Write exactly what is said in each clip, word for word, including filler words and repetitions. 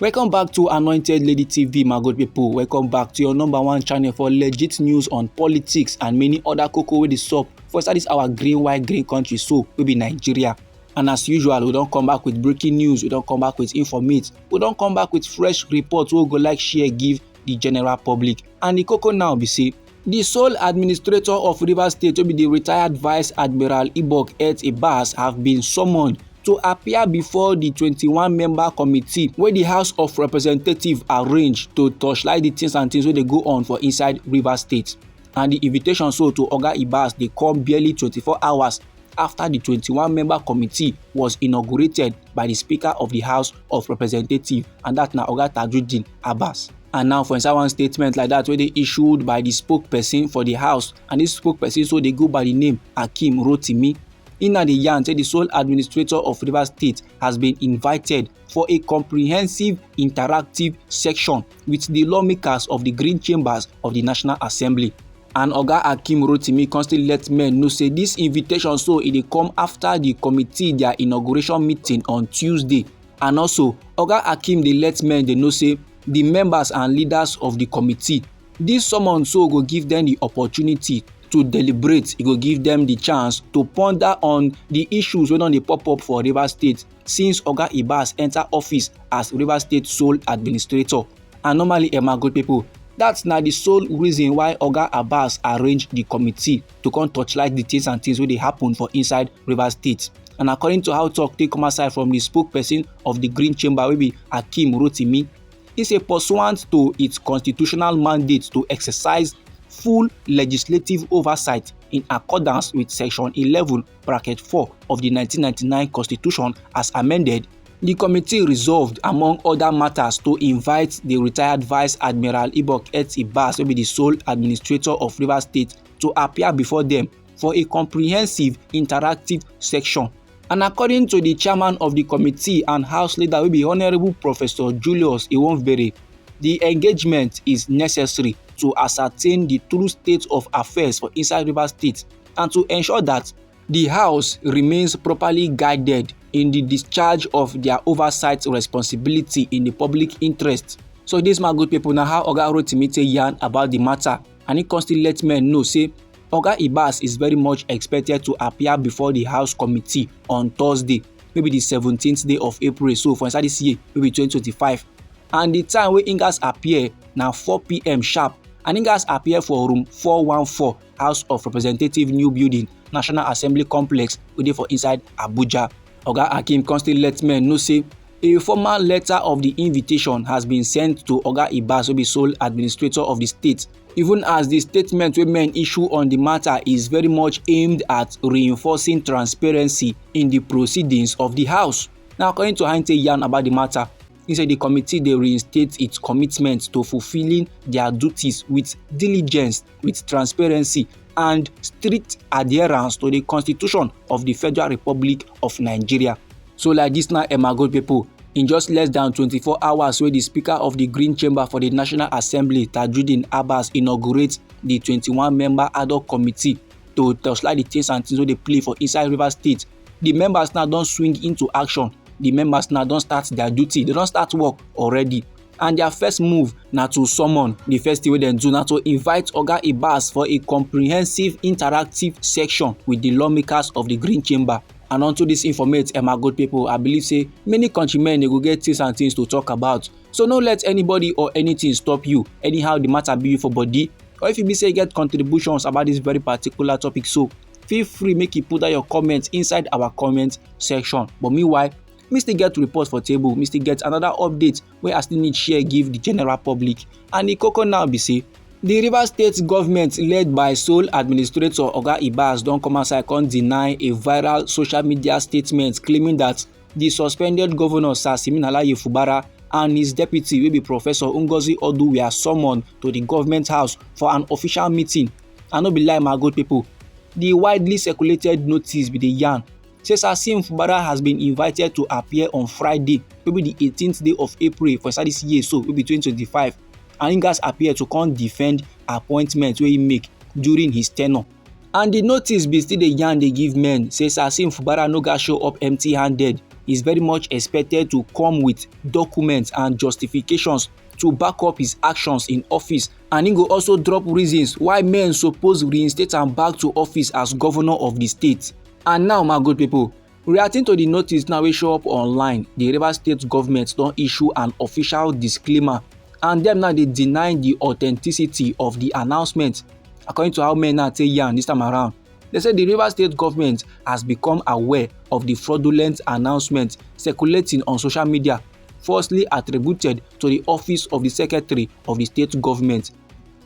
Welcome back to Anointed Lady T V, my good people. Welcome back to your number one channel for legit news on politics and many other koko wey dey sup for inside this our green, white, green country so wey be Nigeria. And as usual, we don come back with breaking news, we don come back with informate, we don come back with fresh reports wey we go like share give the general public. And the koko now be say, the sole administrator of Rivers State, wey be the retired Vice Admiral Ibok Et Ibas, have been summoned to appear before the twenty-one member committee wey the House of Representatives arrange to torchlight the things and things wey dey go on for inside Rivers State. And the invitation so to Oga Ibas dey come barely twenty-four hours after the twenty-one member committee was inaugurated by the Speaker of the House of Representatives, and that na Oga Tajuddin Abbas. And now, for inside one statement like that wey dey issued by the spokesperson for the House, and this spokesperson so dey go by the name Akeem Rotimi, he na dey yarn say the sole administrator of Rivers State has been invited for a comprehensive interactive section with the lawmakers of the Green Chambers of the National Assembly. And Oga Akeem Rotimi come still let men know say this invitation so e dey come after the committee their inauguration meeting on Tuesday. And also, Oga Akeem dey let men dey know say the members and leaders of the committee, this summon so go give them the opportunity to deliberate. E go give them the chance to ponder on the issues wey don dey pop up for Rivers State since Oga Ibas enter office as Rivers State sole administrator. And normally, eh, my good people, that's na the sole reason why Oga Abbas arrange the committee to come torchlight the things and things wey dey happen for inside Rivers State. And according to how talk take come aside from the spokesperson of the Green Chamber, wey be Akeem Rotimi, he say pursuant to its constitutional mandate to exercise full legislative oversight in accordance with Section eleven, bracket four of the nineteen ninety-nine Constitution as amended, the committee resolved, among other matters, to invite the retired Vice Admiral Ibok Et Ibas, wey be the sole administrator of Rivers State, to appear before them for a comprehensive interactive section. And according to the chairman of the committee and House leader, wey be Honorable Professor Julius Iwonvbere, the engagement is necessary to ascertain the true state of affairs for inside Rivers State and to ensure that the House remains properly guided in the discharge of their oversight responsibility in the public interest. So this, my good people, na how Oga Rotimi take yarn about the matter, and he come still let men know say Oga Ibas is very much expected to appear before the House committee on Thursday, wey be the seventeenth day of April, so for inside this year, wey be twenty twenty-five. And the time wey im gats appear na four p.m. sharp, and im gats appear for room four one four, House of Representatives new building, National Assembly Complex, wey dey for inside Abuja. Oga Akeem come still let men know say a formal letter of the invitation has been sent to Oga Ibas, wey be sole administrator of the state, even as the statement wey men issue on the matter is very much aimed at reinforcing transparency in the proceedings of the House. Now, according to how im take yarn about the matter, he said the committee dey reinstate its commitment to fulfilling their duties with diligence, with transparency, and strict adherence to the Constitution of the Federal Republic of Nigeria. So like this now, eh, my good people, in just less than twenty-four hours wey the Speaker of the Green Chamber for the National Assembly, Tajudeen Abbas, inaugurate the twenty-one member ad hoc committee to torchlight the things and things wey dey play for inside Rivers State, the members now don swing into action. The members now don start their duty. They don start work already. And their first move na to summon. The first thing wey dem do na to invite Oga Ibas for a comprehensive interactive section with the lawmakers of the Green Chamber. And unto this informate, eh, my good people, I believe say many countrymen dey go get things and things to talk about. So no let anybody or anything stop you. Anyhow the matter be you for body, or if you be say you get contributions about this very particular topic, so feel free make you put down your comments inside our comment section. But meanwhile, me still get report for table, me still get another update wey I still need share give the general public. And the koko now be say, the Rivers State government, led by sole administrator Oga Ibas, don come outside come deny a viral social media statement claiming that the suspended governor, Sir Siminalayi Fubara, and his deputy, wey be Professor Ngozi Odu, were summoned to the government house for an official meeting. I no be lie, my good people. The widely circulated notice be the yarn say Sir Sim Fubara has been invited to appear on Friday, wey be the eighteenth day of April for inside this year, so wey be twenty twenty-five, and he gats appear to come defend appointment wey he make during his tenure. And the notice be still dey yarn dey give men say Sir Sim Fubara no gats show up empty-handed. is very much expected to come with documents and justifications to back up his actions in office, and he go also drop reasons why men suppose reinstate am back to office as governor of the state. And now, my good people, reacting to the notice now wey show up online, the Rivers State government don issue an official disclaimer, and dem now dey deny the authenticity of the announcement. According to how men now take yarn this time around, they say the Rivers State government has become aware of the fraudulent announcement circulating on social media, falsely attributed to the office of the secretary of the state government.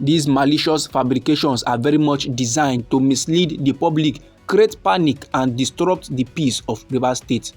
These malicious fabrications are very much designed to mislead the public, create panic, and disrupt the peace of Rivers State.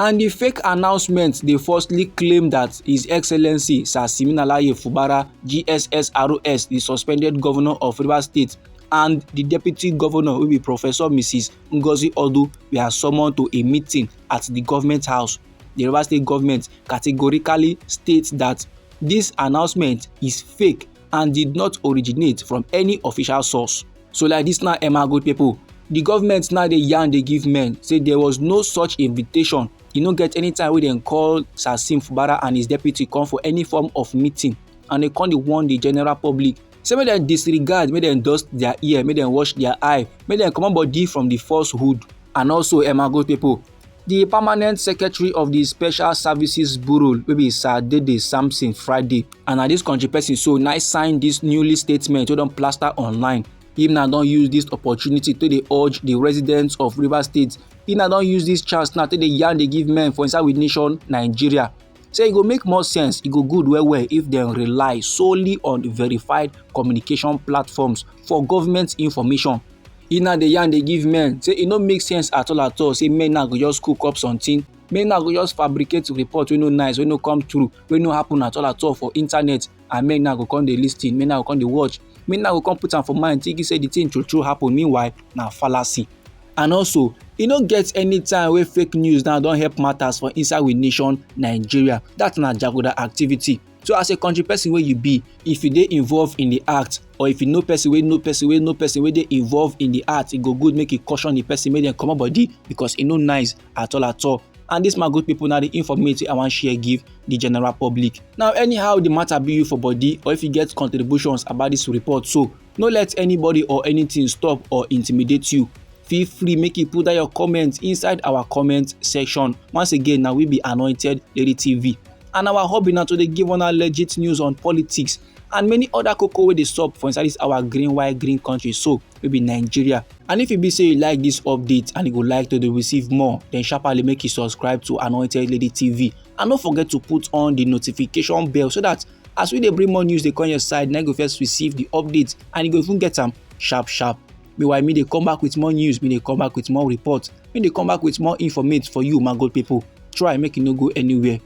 And the fake announcement dey falsely claim that His Excellency Sir Siminalayi Fubara, G S S R S, the suspended governor of Rivers State, and the deputy governor, wey be Professor Missus Ngozi Odu, were summoned to a meeting at the government house. The Rivers State government categorically states that this announcement is fake and did not originate from any official source. So like this now, Emma, good people, the government now dey yarn dey give men say there was no such invitation. E no get any time wey dem call Sir Sim Fubara and his deputy come for any form of meeting, and they come dey warn the general public say make dem disregard, make dem dust their ear, make dem wash their eye, make dem comot body from the falsehood. And also, Emma, good people, the permanent secretary of the Special Services Bureau, wey be Sir Dede Samson Friday, and na this country person so na sign this newly statement wey don plaster online. Him now don use this opportunity to dey urge the residents of Rivers State. He now don use this chance now to dey yarn dey give men for Inside With Nation Nigeria. Say e go make more sense, e go good well well if dem rely solely on verified communication platforms for government information. He now dey yarn dey give men say e no make sense at all at all say men now go just cook up something, men now go just fabricate report wey no nice, wey no come true, wey no happen at all at all for internet, and men now go come dey listen, men now go come dey watch, men now go come put am for mind, thinking say the thing true true happen. Meanwhile, na fallacy. And also, e no get any time wey fake news now don help matters for Inside With Nation Nigeria. That na jagoda activity. So as a country person wey you be, if you dey involved in the act, or if you know person wey know person wey know person wey dey involved in the act, e go good make you caution the person, make dem comot body, because e no nice at all at all. And this, my good people, na the informate I wan share give the general public. Now, anyhow the matter be you for body, or if you get contributions about this report, so no let anybody or anything stop or intimidate you. Feel free make you put down your comment inside our comment section. Once again, now we be Anointed Lady T V, and our hobby now to dey give una legit news on politics and many other koko wey dey sup for inside this our green white green country so, wey be Nigeria. And if e be say you like this update and you go like to dey receive more, then sharply make you subscribe to Anointed Lady T V, and no forget to put on the notification bell so that as we dey bring more news dey come your side, na you go first receive the update and you go even get am sharp sharp. Meanwhile, me dey come back with more news, me dey come back with more report, me dey come back with more informate for you, my good people. Try make you no go anywhere.